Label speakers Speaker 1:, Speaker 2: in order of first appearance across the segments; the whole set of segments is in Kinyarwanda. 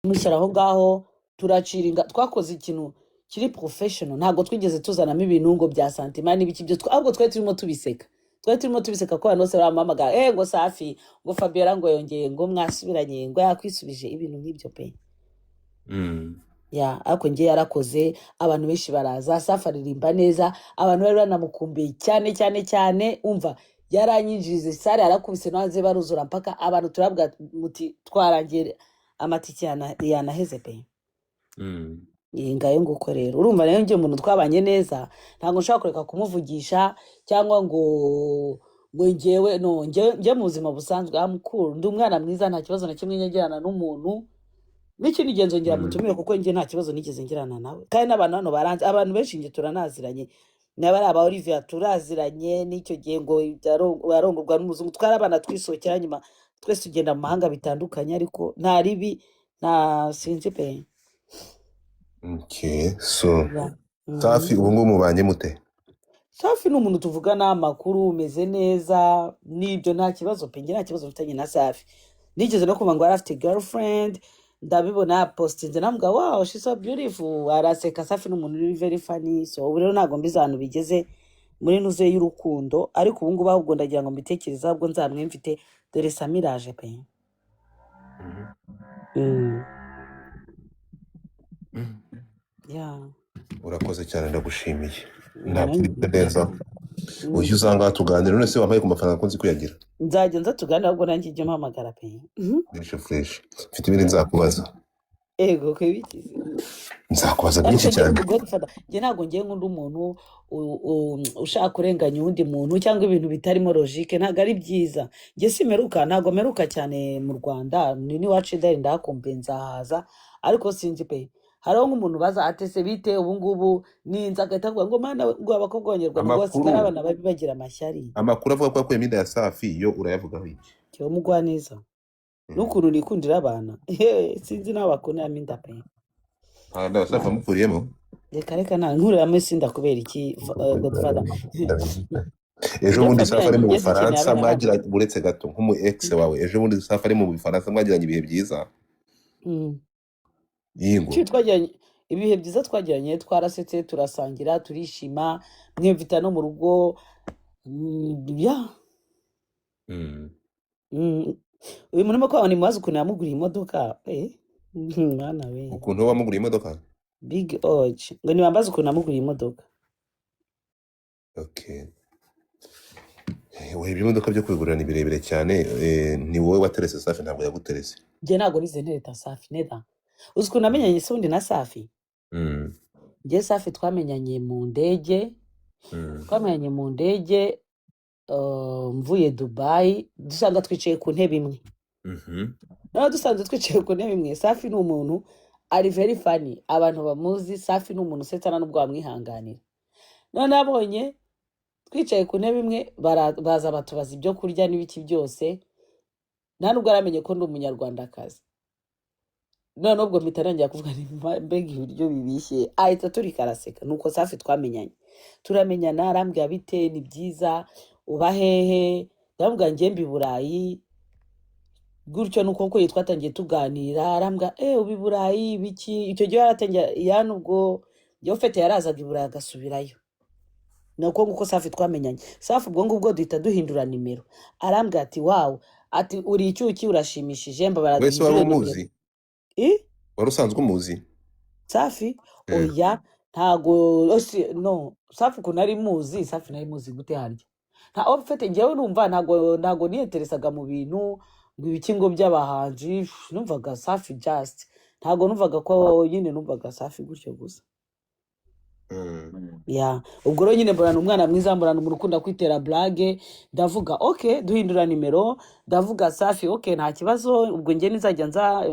Speaker 1: Mushyira aho ngaho, turaciringa, twakoze ikintu kiri professional. Ntabwo twigeze tuzanamo ibintu ngo bya sentiment n'ibiki byo, ahubwo twari turimo tubiseka ko abantu bose baramuhamagara, ngo Safi, ngo Fabiola, ngo yongeye, ngo mwasubiranye, ngo yakwisubije, ibintu nk'ibyo pe. Ya, ariko njye yarakoze, abantu benshi baraza. Safi aririmba neza, abantu bari banamukumbuye cyane cyane cyane. Umva, yaranyinjirize salle, yarakubise no hanze baruzura mpaka abantu turabwa muti twarangiye, amatike yanaheze pe. Iyi ngayo nguko rero, urumva rero njye umuntu twabanye neza ntabwo nshobora kureka kumuvugisha cyangwa ngo njyewe no njye mu buzima busanzwe I'm cool, ndi umwana mwiza, nta kibazo na kimwe njyana n'umuntu. N'ikindi gihe nzongera mutumire, kuko njye nta kibazo nigeze ngirana nawe, kandi n'abantu hano baranzi, abantu benshi njye turanaziranye, niba ari aba Olivia turaziranye n'icyo gihe ngo yarongorwa n'umuzungu, twari abana twisohokera, nyuma twese tugenda mu mahanga bitandukanye, ariko nta ribi, nta sinzi pe.
Speaker 2: Okay, so
Speaker 1: Yeah.
Speaker 2: Safi ubu ngubu mubanye mute?
Speaker 1: Safi ni umuntu tuvugana amakuru, umeze neza n'ibyo, nta kibazo pe. Njye nta kibazo mfitanye na Safi. Nigeze no kumva ngo yari afite girlfriend, ndabibona postinze, namubwira: "Wow, she's so beautiful." Araseka. Safi ni umuntu uri very funny. So ubu rero ntabwo mbizi ahantu bigeze muri nuze y'urukundo, ariko ubu ngubu ahubwo ndagira ngo mbitekereze, ahubwo nzamwemfite. Dore Samiraje pe. Yeah.
Speaker 2: Urakoze cyane, ndagushimiye.
Speaker 1: Nanjye.
Speaker 2: Ntabwo neza ujya usanga tuganira. None se wampaye ku mafaranga ko nzi kuyagira?
Speaker 1: Nzajya nza tuganira, ahubwo nanjye ijye mpamagara pe.
Speaker 2: Fresh fresh, mfite ibindi nzakubaza.
Speaker 1: Ego kwibikize.
Speaker 2: Nzakubaza
Speaker 1: Ariko
Speaker 2: byinshi
Speaker 1: njye
Speaker 2: cyane.
Speaker 1: Godfather, njye ntabwo ngiye nkunda umuntu ushaka kurenganya uwundi muntu cyangwa ibintu bitarimo logique, ntabwo ari byiza. Njye simeruka, ntabwo meruka cyane mu Rwanda, ni n'iwacu idari ndahakumbuye, nzahaza, ariko sinzi pe. Hariho nk'umuntu baza atese bite ubu ngubu ninza, agahita avuga ngo mana, ngo abakobwa b'abanyarwanda ngo basigaye
Speaker 2: Amakuru
Speaker 1: abana babi, bagira amashyari.
Speaker 2: Amakuru avuga ko yakuyemo inda ya Safi yo urayavugaho iki?
Speaker 1: Cyo mugwaneza n'ukuntu nikundira abana. Hehe, sinzi n'aho bakuniramo inda pe.
Speaker 2: Nta nda ya Safi wamukuriyemo?
Speaker 1: Reka reka, nta nkuriramo isinda kubera iki, Godfather?
Speaker 2: Ejo
Speaker 1: Njye
Speaker 2: bundi Safi
Speaker 1: famille
Speaker 2: ari mu
Speaker 1: yanjye zikeneye
Speaker 2: Bufaransa
Speaker 1: abana babo.
Speaker 2: mwagira, uretse gato, nk'umu ex wawe, ejo bundi Safi ari mu Bufaransa mwagiranye ibihe byiza? Yingo.
Speaker 1: Icyo twagiranye ibihe byiza, twagiranye, twarasetse, turasangira, turishima, mwemvita no mu rugo. Ya. Uyu murimo ko nimubaza ukuntu yamuguriye imodoka, mwana we.
Speaker 2: Ukuntu wamuguriye imodoka?
Speaker 1: Big og ngo nibambaze ukuntu yamuguriye imodoka.
Speaker 2: Okay. We ibimodoka byo kubigurira ni birebire cyane. Ni wowe waterese Safi, ntabwo yaguterese.
Speaker 1: Njye ntabwo nize ntereta Safi, never. Uzi ukuntu namenyanye se ubundi na Safi? Njye Safi twamenyanye mu ndege. Twamenyanye mu ndege, mvuye Dubayi, dusanga twicaye ku ntebe imwe. Noneho dusanzwe twicaye ku ntebe imwe. Safi ni umuntu ari very funny, abantu bamuzi, Safi ni umuntu usetsa, nta nubwo wamwihanganira. None abonye twicaye ku ntebe imwe, baza batubaza ibyo kurya n'ibiki byose, nta nubwo aramenye ko ndi umunyarwandakazi. None ubwo mpita nongera kuvuga nti: Mbega ibiryo bibishye!" Ahita turika araseka. Nuko Safi twamenyanye, turamenyana, arambwira: "Bite, ni byiza, uba hehe?" Ndamubwira: "Njye mba i Burayi." Gutyo nuko ko twatangiye tuganira, arambwira: "Uba i Burayi biki?" Icyo gihe yaratangiye yani, ubwo ufite yarazaga i Burayi agasubirayo. Nuko nguko Safi twamenyanye. Safi ubwo ngubwo duhita duhindura nimero, arambwira ati: "Wow," ati: "Uri icyuki, urashimishije, mbabara."
Speaker 2: Wese wari
Speaker 1: Duhindure nimero.
Speaker 2: umuzi?
Speaker 1: I?
Speaker 2: Wari usanzwe umuzi?
Speaker 1: Safi? Oya, ntago no Safi ukuntu nari muzi, Safi nari muzi gute harya? Nta ufite, njyewe numva ntago niyeteresaga mu bintu ngo ibiki ngo by'abahanzi. Numvaga Safi just ntago numvaga ko nyine, numvaga Safi gutyo gusa. Ya, ubwo rero nyine mbona ni umwana mwiza, mbona ni umuntu ukunda kwitera blague, ndavuga ok, duhindura nimero. Ndavuga: "Safi, ok, nta kibazo, ubwo njye nizajya nza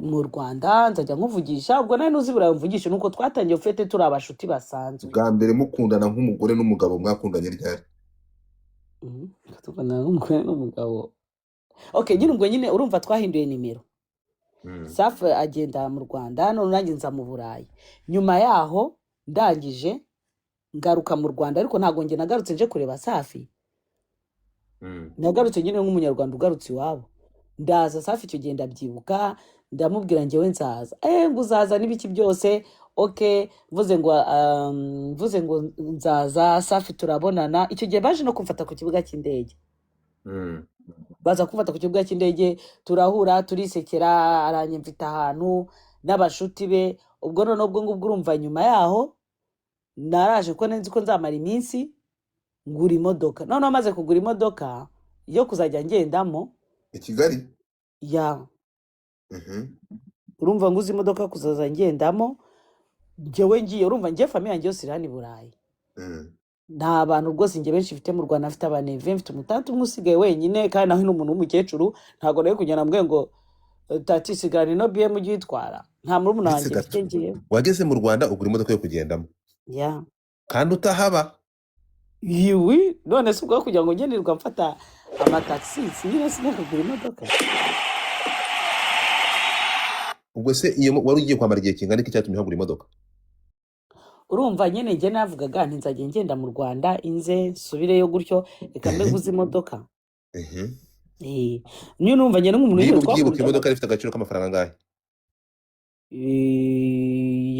Speaker 1: mu Rwanda nzajya nkuvugisha, ubwo nawe nuzi Burayi mvugishe." Nuko twatangiye ufite turi abashuti basanzwe.
Speaker 2: Bwa mbere mukundana nk'umugore n'umugabo mwakundanye ryari?
Speaker 1: Tukundana nk'umugore n'umugabo, ok, nyine ubwo nyine urumva twahinduye nimero. Safi agenda mu Rwanda, none nanjye nza mu Burayi. Nyuma yaho ndangije ngaruka mu Rwanda, ariko ntabwo njye nagarutse nje kureba Safi. Nagarutse nyine nk'umunyarwanda ugarutse iwabo. Ndaza Safi icyo gihe ndabyibuka, ndamubwira njyewe nzaza, ngo uzaza n'ibiki byose. Okay, mvuze ngo nzaza, Safi turabonana. Icyo gihe baje no kumfata ku kibuga cy'indege. Baza kumfata ku kibuga cy'indege, turahura, turisekera, aranyimvita ahantu n'abashuti be. Ubwo noneho ubwo ngubwo urumva nyuma yaho naraje, ko nzi ko nzamara iminsi, ngura imodoka. Noneho maze kugura imodoka yo kuzajya ngendamo
Speaker 2: I Kigali?
Speaker 1: Ya. Urumva nguze imodoka kuzaza ngendamo njyewe ngiye, urumva njye famille yanjye yose iri hano i Burayi. Nta bantu rwose njye benshi mfite mu Rwanda. Mfite abaneve, mfite umutante umwe usigaye wenyine, kandi nawe ni umuntu w'umukecuru. Ntabwo nari kugenda mbwiye ngo tati sigarana ino BM ujye uyitwara. Nta murumuna
Speaker 2: Uretse
Speaker 1: wanjye
Speaker 2: gato.
Speaker 1: mfite ngiyewe.
Speaker 2: Wageze mu Rwanda ugura imodoka yo kugendamo?
Speaker 1: Ya.
Speaker 2: Kandi utahaba?
Speaker 1: Yiwi, none se ubwo kugira ngo njye nirirwa mfata amatagisi, nyine sinakagura imodoka?
Speaker 2: Ubwo se iyo wari ugiye kwamara igihe kingana iki cyatumye uhagura imodoka?
Speaker 1: Urumva nyine njye navugaga nti nzajya ngenda mu Rwanda, inze nsubireyo gutyo, reka mbe nguze imodoka. Niyo numva njye n'umuntu
Speaker 2: Niba
Speaker 1: nyine
Speaker 2: ubyibuka,
Speaker 1: twakundanaga.
Speaker 2: imodoka yari ifite agaciro k'amafaranga angahe?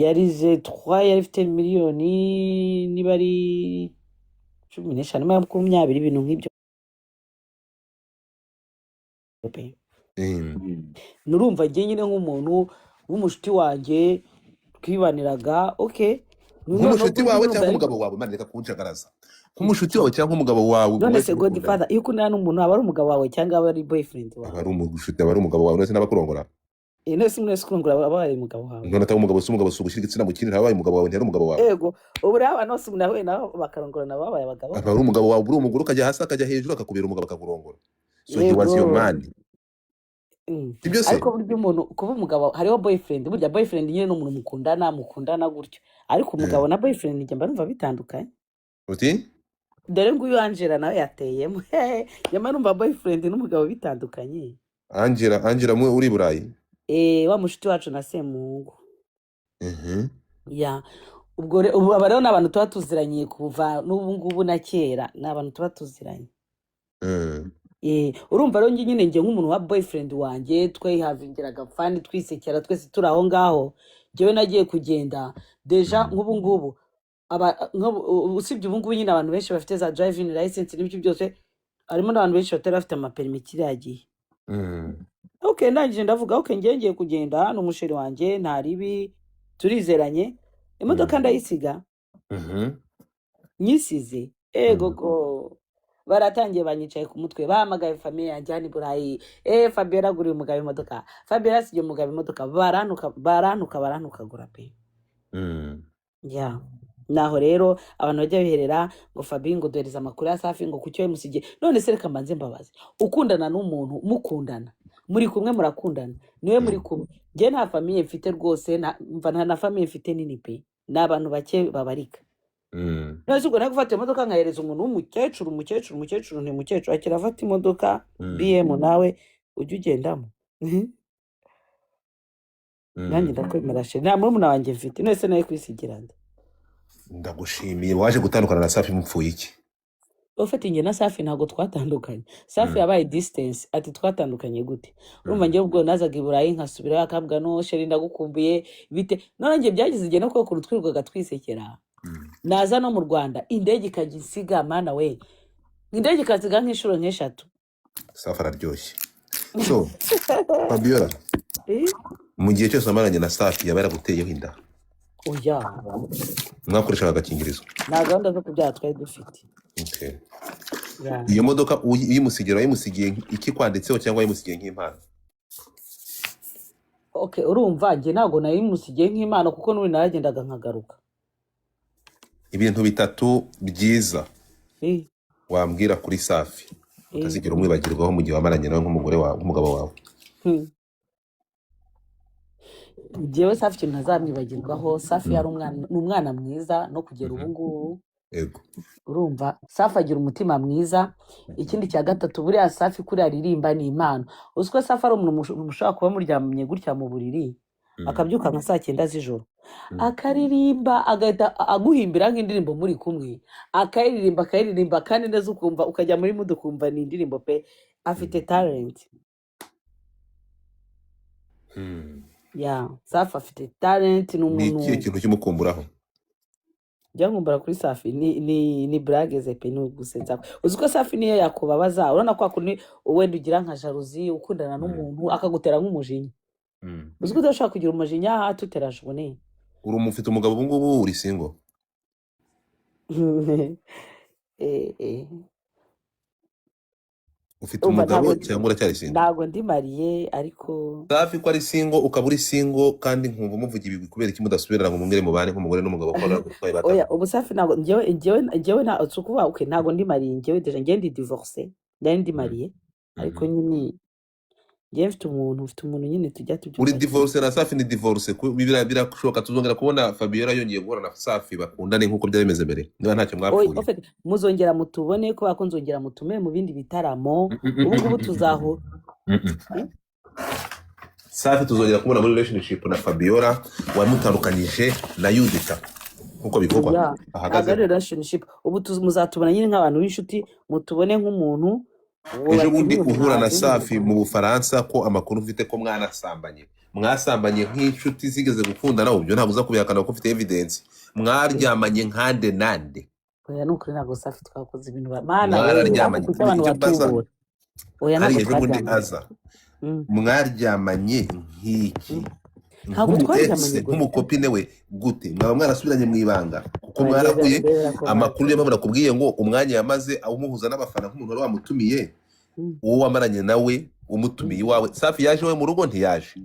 Speaker 1: Yari Z3, yari ifite miliyoni niba ari 15, 20, ibintu nk'ibyo pe. Nurumva njye nyine nk'umuntu w'umushuti wanjye twibaniraga, okay, noneho
Speaker 2: Nk'umushuti
Speaker 1: ubwo
Speaker 2: wawe
Speaker 1: nyine
Speaker 2: cyangwa
Speaker 1: urumva
Speaker 2: umugabo wawe? Imana reka kunjagaraza. Nk'umushuti wawe cyangwa umugabo wawe?
Speaker 1: None
Speaker 2: Mwese
Speaker 1: se
Speaker 2: mukundana.
Speaker 1: Godfather, iyo ukundana n'umuntu aba ari umugabo wawe cyangwa aba ari boyfriend
Speaker 2: Aba
Speaker 1: wawe?
Speaker 2: ari umushuti, aba ari umugabo wawe. None se n'abakurongora?
Speaker 1: None se mwese kurongora aba abaye umugabo wawe?
Speaker 2: None atari umugabo, si umugabo, si ugushyira igitsina mu kindi, ntabaye umugabo wawe, ntiyari umugabo wawe?
Speaker 1: Ego, ubu rero abantu bose umuntu yahuye nabo bakarongorana babaye abagabo.
Speaker 2: Aba ari umugabo wawe, uri umugore ukajya hasi akajya hejuru, akakubera umugabo, akakurongora. So he was your man. Sibyo se?
Speaker 1: Ariko burya umuntu kuba umugabo hariho boyfriend. Burya boyfriend nyine ni umuntu mukundana gutyo, ariko umugabo na boyfriend njye mba numva bitandukanye.
Speaker 2: Uti?
Speaker 1: Dore nguyu Angela nawe yateyemo. Njye mba numva boyfriend n'umugabo bitandukanye.
Speaker 2: Angela, Angela mwe uri i Burayi?
Speaker 1: Wa mushuti wacu na Semuhungu. Ya, ubwo ubu aba rero ni abantu tuba tuziranye kuva n'ubu ngubu na kera, ni abantu tuba tuziranye. Urumva rero njye nyine njye nk'umuntu wa boyfriend wanjye twihavingiraga fun, twisekera twese turi aho ngaho. Njyewe nagiye kugenda déjà. Nk'ubu ngubu usibye ubu ngubu nyine abantu benshi bafite za driving license n'ibyo byose, harimo n'abantu benshi batari bafite amaperimi kiriya gihe. Okay, ndangije ndavuga okay, ngiye ngiye kugenda hano, umusheri wanjye nta ribi, turizeranye, imodoka ndayisiga. Nyisize, ego ko baratangiye banyicaye ku mutwe, bahamagaye famille yanjye hano i Burayi: Fabiola aguriye umugabo imodoka, Fabiola asigiye umugabo imodoka. Barantuka, barantuka, barantukagura pe. Ya, naho rero abantu bajya biherera ngo Fabi ngo duhereze amakuru ya Safi, ngo kuki wabimusigiye. None se reka mbanze mbabaze, ukundana n'umuntu, mukundana, muri kumwe, murakundana, niwe muri kumwe. Njye nta famille mfite rwose, mva nta na famille mfite nini pe, ni abantu bake babarika. None se ubwo nari gufata imodoka nkahereza umuntu w'umukecuru, umukecuru, umukecuru, nti mukecuru akira afata imodoka BM nawe ujye ugendamo? Nanjye ndakwemera chéri, nta murumuna wanjye mfite. None se nawe kwisigira nde?
Speaker 2: Ndagushimiye. Waje gutandukana na Safi mupfuye iki?
Speaker 1: Ufite njye na Safi ntabwo twatandukanye. Safi yabaye distance. Ati twatandukanye gute? Urumva njyewe ubwo nazaga i Burayi nkasubirayo, akabwa no chéri ndagukumbuye bite. None njye byageze igihe no kubera ukuntu twirirwaga twisekera, naza no mu Rwanda indege ikajya insiga. Mana we, indege ikansiga nk'inshuro nk'eshatu.
Speaker 2: Safi araryoshye. So Fabiola,
Speaker 1: Eh?
Speaker 2: mu gihe cyose wamaranye na Safi, yaba yaraguteyeho inda?
Speaker 1: Oya.
Speaker 2: Mwakoreshaga agakingirizo?
Speaker 1: Nta gahunda zo kubyara twari dufite.
Speaker 2: Okay.
Speaker 1: Yeah.
Speaker 2: Iyo modoka uyimusigira, wayimusigiye ikikwanditseho cyangwa wayimusigiye nk'impano?
Speaker 1: Okay, urumva njye ntabwo nayimusigiye nk'impano, kuko n'ubu naragendaga nkagaruka.
Speaker 2: Ibintu bitatu byiza wambwira kuri Safi utazigera umwibagirwaho mu gihe wamaranye nawe nk'umugore wawe, nk'umugabo wawe?
Speaker 1: Njyewe Safi ikintu ntazamwibagirwaho, Safi yari umwana, ni umwana mwiza no kugera ubu ngubu. Urumva Safi agira umutima mwiza. Ikindi cya gatatu, buriya Safi kuriya aririmba ni impano. Uzi ko Safi ari umuntu mushobora kuba muryamye gutya mu buriri, akabyuka nka saa 9 z'ijoro, akaririmba, agahita aguhimbira nk'indirimbo muri kumwe, akayiririmba, akayiririmba kandi neza, ukumva ukajya muri mood, ukumva ni indirimbo pe. Afite talent. Ya, Safi afite talent, ni
Speaker 2: Ni ikihe
Speaker 1: umuntu.
Speaker 2: kintu kimukumburaho?
Speaker 1: Njya nkumbura kuri Safi ni blague ze pe, ni ugusetsa. Uzi ko Safi niyo yakubabaza, urabona kwa kundi wenda ugira nka jalousie, ukundana n'umuntu akagutera nk'umujinya, uzi ko udashobora kugira umujinya tutera journée.
Speaker 2: Uri ufite umugabo ubu ngubu, uri single?
Speaker 1: Eh, eh.
Speaker 2: Ufite
Speaker 1: Umva,
Speaker 2: umugabo
Speaker 1: ntabwo
Speaker 2: cyangwa uracyari single?
Speaker 1: Ntabwo ndi mariée, ariko
Speaker 2: Safi ko ari single, ukaba uri single, kandi nkumva umuvuga ibigwi, kubera iki mudasubirana ngo mumwere mubane nk'umugore n'umugabo, ko baragutwaye
Speaker 1: Oya.
Speaker 2: batandukanye?
Speaker 1: Ubu Safi ntabwo njyewe nta, si ukuvuga, okay, ntabwo ndi mariée njyewe. Déjà njyewe ndi divorcé, nari ndi mariée, ariko nyine njyewe mfite umuntu nyine tujya
Speaker 2: Uri
Speaker 1: tubyumva kimwe.
Speaker 2: Divorce na Safi ni divorce birashoboka tuzongera kubona Fabiola yongeye guhura na Safi, bakundane nk'uko byari bimeze mbere, niba ntacyo
Speaker 1: Oya,
Speaker 2: mwapfuye?
Speaker 1: en fait, muzongera mutubone, kubera ko nzongera mutume mu bindi bitaramo. Ubu ngubu tuzahura. Eh?
Speaker 2: Safi tuzongera kubona muri relationship na Fabiola wamutandukanyije na Yudita nk'uko bivugwa?
Speaker 1: Oya, ntabwo
Speaker 2: Ahagaze
Speaker 1: ari relationship. Ubu muzatubona nyine nk'abantu b'inshuti, mutubone nk'umuntu
Speaker 2: Ejo bundi
Speaker 1: watumiwe
Speaker 2: uhura na
Speaker 1: umuhanzi
Speaker 2: Safi
Speaker 1: w'umunyarwanda.
Speaker 2: mu Bufaransa, ko amakuru mfite ko mwanasambanye, nk'inshuti zigeze gukundana, ubyo ntabwo uza kubihakana kuko ufite evidence, mwaryamanye nkande nande?
Speaker 1: Oya, ni ukuri, ntabwo Safi twakoze ibintu mana we, ariko
Speaker 2: Mwararyamanye?
Speaker 1: kuki abantu
Speaker 2: Icyo mbaza,
Speaker 1: batubura? Oya,
Speaker 2: hari
Speaker 1: ntabwo
Speaker 2: ejo bundi
Speaker 1: twaryamanye.
Speaker 2: aza, mwaryamanye nk'iki?
Speaker 1: Ntabwo
Speaker 2: Nk'umu ex,
Speaker 1: twaryamanye gute?
Speaker 2: nk'umukopine we gute? Mwaba mwarasubiranye mu ibanga kuko
Speaker 1: Oya,
Speaker 2: mwarahuye?
Speaker 1: ndebera ko
Speaker 2: Amakuru, niyo mpamvu nakubwiye ngo umwanya yamaze umuhuza n'abafana nk'umuntu wari wamutumiye, uwo wamaranye nawe umutumiye iwawe. Safi yaje iwe mu rugo, ntiyaje?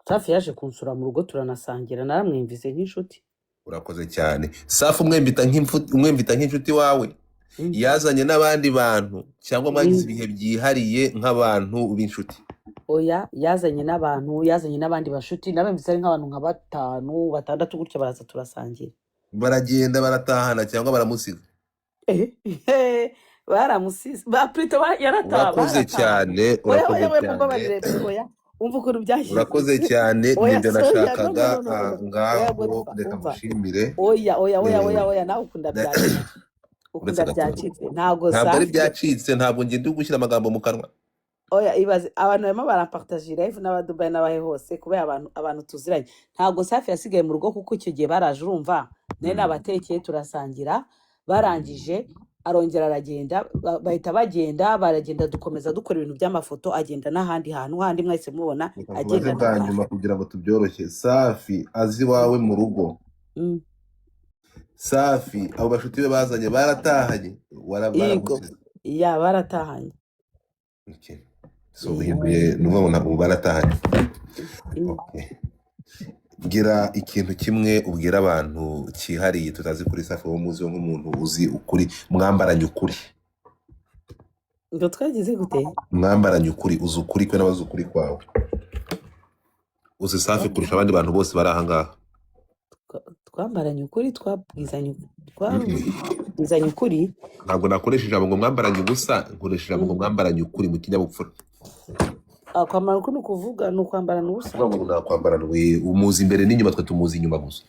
Speaker 1: Safi yaje kunsura mu rugo, turanasangira, naramwumvise nk'inshuti.
Speaker 2: Urakoze cyane. Safi umwemvita nk'inshuti wawe, yazanye n'abandi bantu cyangwa mwagize ibihe byihariye nk'abantu b'inshuti?
Speaker 1: Oya, yazanye n'abantu, yazanye n'abandi bashuti nabemvise, ari nk'abantu nka batanu, batandatu gutya, baraza turasangira.
Speaker 2: Baragenda baratahana cyangwa baramusiga?
Speaker 1: Eh, baramusize ba plutôt yarataha.
Speaker 2: Urakoze
Speaker 1: Baratahanye.
Speaker 2: cyane.
Speaker 1: Oya,
Speaker 2: Urakoze
Speaker 1: oya, oya,
Speaker 2: cyane.
Speaker 1: mumbabarire, oya, umva ukuntu byagenze.
Speaker 2: Urakoze cyane.
Speaker 1: Oya,
Speaker 2: Nibyo
Speaker 1: sorry, no, no,
Speaker 2: nashakaga.
Speaker 1: no, no, no,
Speaker 2: Ah,
Speaker 1: no. Oya,
Speaker 2: ngaho
Speaker 1: Godfa,
Speaker 2: reka
Speaker 1: umva.
Speaker 2: ngushimire.
Speaker 1: Oya, oya, oya, oya. Oya, nawe ukunda byacitse.
Speaker 2: Uretse
Speaker 1: Ukunda
Speaker 2: gato.
Speaker 1: byacitse, ntabwo
Speaker 2: Ntabwo ari
Speaker 1: Safi
Speaker 2: byacitse, ntabwo ngenda gushyira amagambo mu kanwa.
Speaker 1: Oya, ibaze abantu barimo barampartage live n'abadubayi n'abahe hose, kubera abantu tuziranye. Ntabwo Safi yasigaye mu rugo, kuko icyo gihe baraje, urumva, nari nabatekeye turasangira, barangije arongera aragenda, bahita bagenda, baragenda, dukomeza dukora ibintu by'amafoto, agenda n'ahandi hantu handi mwahise mubona.
Speaker 2: Reka nkubaze
Speaker 1: Agenda
Speaker 2: bwa
Speaker 1: na
Speaker 2: nyuma kugira ngo tubyoroshye. Safi azi iwawe mu rugo, Safi abo bashuti be bazanye baratahanye?
Speaker 1: Yego.
Speaker 2: Baramusize?
Speaker 1: Ya, baratahanye.
Speaker 2: Okay. So uhinduye, ni ukuvuga ngo ntabwo baratahanye? Okay. Gira ikintu kimwe ubwira abantu cyihariye tutazi kuri Safi, wowe muziho nk'umuntu uzi ukuri, mwambaranye ukuri.
Speaker 1: Ngo twagize gute?
Speaker 2: Mwambaranye ukuri, uzi ukuri kwe n'abazi ukuri kwawe, uzi Safi kurusha abandi bantu bose bari aha ngaha.
Speaker 1: Twambaranye ukuri, twabwizanye ukuri.
Speaker 2: Ntabwo nakoresha ijambo ngo mwambaranye ubusa, nkoresha ijambo ngo mwambaranye ukuri mu kinyabupfura.
Speaker 1: Ah, kwambara ukuri ni ukuvuga ni ukwambarana ubusa.
Speaker 2: Kuvuga ngo nakwambarana, we umuzi imbere n'inyuma, twe tumuzi inyuma gusa.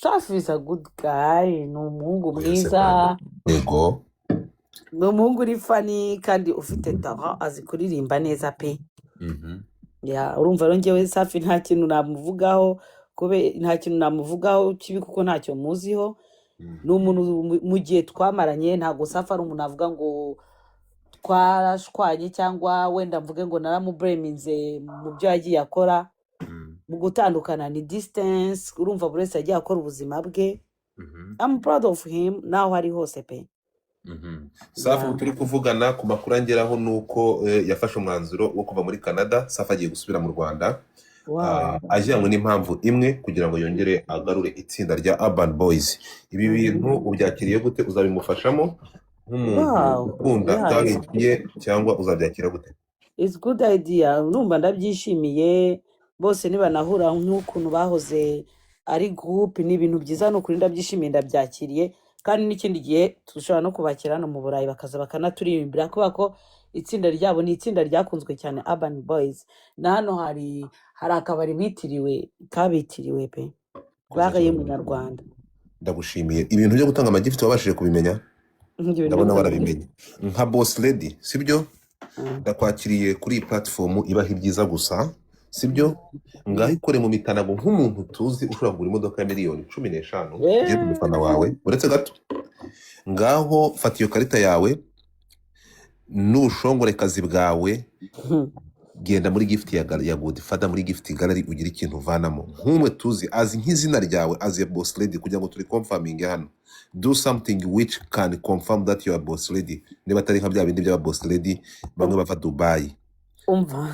Speaker 1: Safi is a good guy, ni umuhungu
Speaker 2: Oya se
Speaker 1: mwiza.
Speaker 2: kandi, yego.
Speaker 1: Ni umuhungu uri funny kandi ufite talent, azi kuririmba neza pe. Ya, urumva rero njyewe Safi nta kintu namuvugaho, nta kintu namuvugaho kibi kuko ntacyo muziho. Ni umuntu mu gihe twamaranye, ntabwo Safi ari umuntu avuga ngo twarashwanye cyangwa wenda mvuge ngo naramubureminze mu byo yagiye akora. Mu gutandukana ni distance, urumva, buri wese yagiye akora ubuzima bwe. I'm proud of him naho ari hose pe.
Speaker 2: Safi,
Speaker 1: Yeah.
Speaker 2: ubu turi kuvugana, ku makuru angeraho ni uko yafashe umwanzuro wo kuva muri Canada. Safi agiye gusubira mu Rwanda, ajyanywe n'impamvu imwe, kugira ngo yongere agarure itsinda rya Urban Boys. Ibi bintu ubyakiriye gute? Uzabimufashamo nk'umuntu ukunda talent ye, cyangwa uzabyakira gute?
Speaker 1: It's good idea, urumva ndabyishimiye. Bose nibanahura nk'ukuntu bahoze ari group, ni ibintu byiza, ni ukuri ndabyishimiye, ndabyakiriye. Kandi n'ikindi gihe dushobora no kubakira hano mu Burayi, bakaza bakanaturirimbira, kubera ko itsinda ryabo ni itsinda ryakunzwe cyane, Urban Boys, na hano hari akabari bitiriwe, kabitiriwe pe.
Speaker 2: Koze
Speaker 1: Bare
Speaker 2: cyane.
Speaker 1: y'umunyarwanda.
Speaker 2: Ndagushimiye. Ibintu byo gutanga amagift wabashije kubimenya?
Speaker 1: Ibyo bintu byo
Speaker 2: Ndabona
Speaker 1: gutanga
Speaker 2: warabimenye nka boss lady, sibyo?
Speaker 1: Mm.
Speaker 2: Ndakwakiriye kuri iyi platform ibaha ibyiza gusa. Sibyo? Ngaho ikore mu mitanago nk'umuntu tuzi ushobora kugura imodoka ya miliyoni 15, ugere ku mufana wawe. Uretse gato, ngaho fata iyo karita yawe n'ubushongorekazi bwawe, genda muri gift ya Godfather, muri gift gallery, ugire ikintu uvanamo nk'umwe tuzi azi nk'izina ryawe, azi boss lady, kugira ngo turi confirming hano. Do something which can confirm that you are boss lady, niba atari nka bya bindi by'aba boss lady bamwe bava Dubai.
Speaker 1: Umva,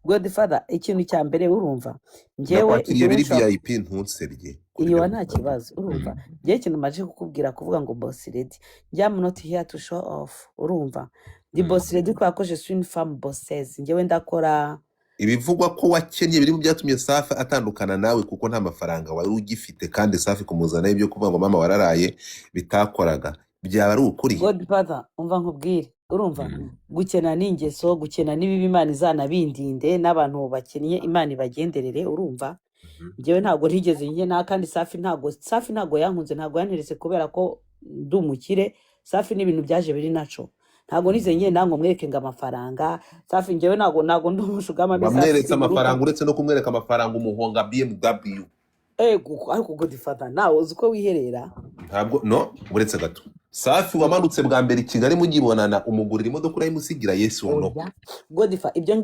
Speaker 1: Godfather, ikintu cya mbere, urumva, njyewe
Speaker 2: Nakwakiriye
Speaker 1: njyewe
Speaker 2: biri
Speaker 1: nshobora
Speaker 2: VIP, ntunsebye kuri
Speaker 1: iyo
Speaker 2: ibyo
Speaker 1: nta
Speaker 2: ngusabye.
Speaker 1: kibazo. Urumva, njyewe ikintu maje kukubwira, kuvuga ngo boss lady, njye am not here to show off. Urumva, ndi boss lady kubera ko je suis une femme bosseuse. Njyewe ndakora.
Speaker 2: Ibivugwa ko wakennye biri mu byatumye Safi atandukana nawe, kuko nta mafaranga wari ugifite, kandi Safi kumuzana ibyo kuvuga ngo mama wararaye bitakoraga, byaba ari ukuri?
Speaker 1: Godfather, umva nkubwire, urumva, gukena ni ingeso, gukena ni bibi, Imana izanabindinde, n'abantu bakennye Imana ibagenderere. Urumva, njyewe ntabwo ntigeze nkena, kandi Safi ntabwo yankunze, ntabwo yanteretse kubera ko ndi umukire. Safi ni ibintu byaje biri naco. Ntabwo nize nkena ngo mwereke ngo amafaranga. Safi, njyewe ntabwo ndi umusugar mummy. Safi
Speaker 2: Wamweretse
Speaker 1: simuruta.
Speaker 2: amafaranga, uretse no kumwereka amafaranga, umuhonga BMW.
Speaker 1: Ego, ariko Godfather, nawe uzi ko wiherera.
Speaker 2: Ntabwo, no, uretse gato, Safi wamanutse bwa mbere i Kigali mugibonana, umugurira imodoka, urayimusigira, yes or no?
Speaker 1: Oya Godifa, ibyo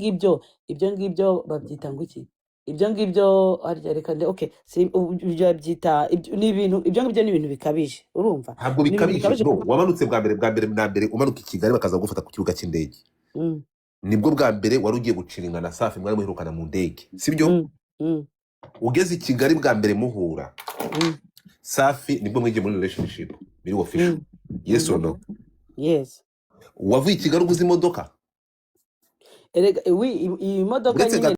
Speaker 1: ngibyo babyita ngo iki? Ibyo ngibyo harya, reka nde, okay, si ibyo babyita ni ibintu, ibyo ngibyo ni ibintu bikabije, urumva?
Speaker 2: Ntabwo
Speaker 1: Ni ibintu
Speaker 2: bikabije.
Speaker 1: bikabije.
Speaker 2: Bro, wamanutse bwa mbere, bwa mbere na mbere umanuka i Kigali, bakaza gufata ku kibuga cy'indege, nibwo bwa mbere wari ugiye guciringa na Safi mwari muherukana mu ndege, sibyo? Ugeze i Kigali bwa mbere muhura, Safi nibwo mwigiye muri relationship biri official, yes or no?
Speaker 1: Yes.
Speaker 2: Wavuye i Kigali uguze imodoka?
Speaker 1: Erega iyi modoka
Speaker 2: Uretse
Speaker 1: nyine.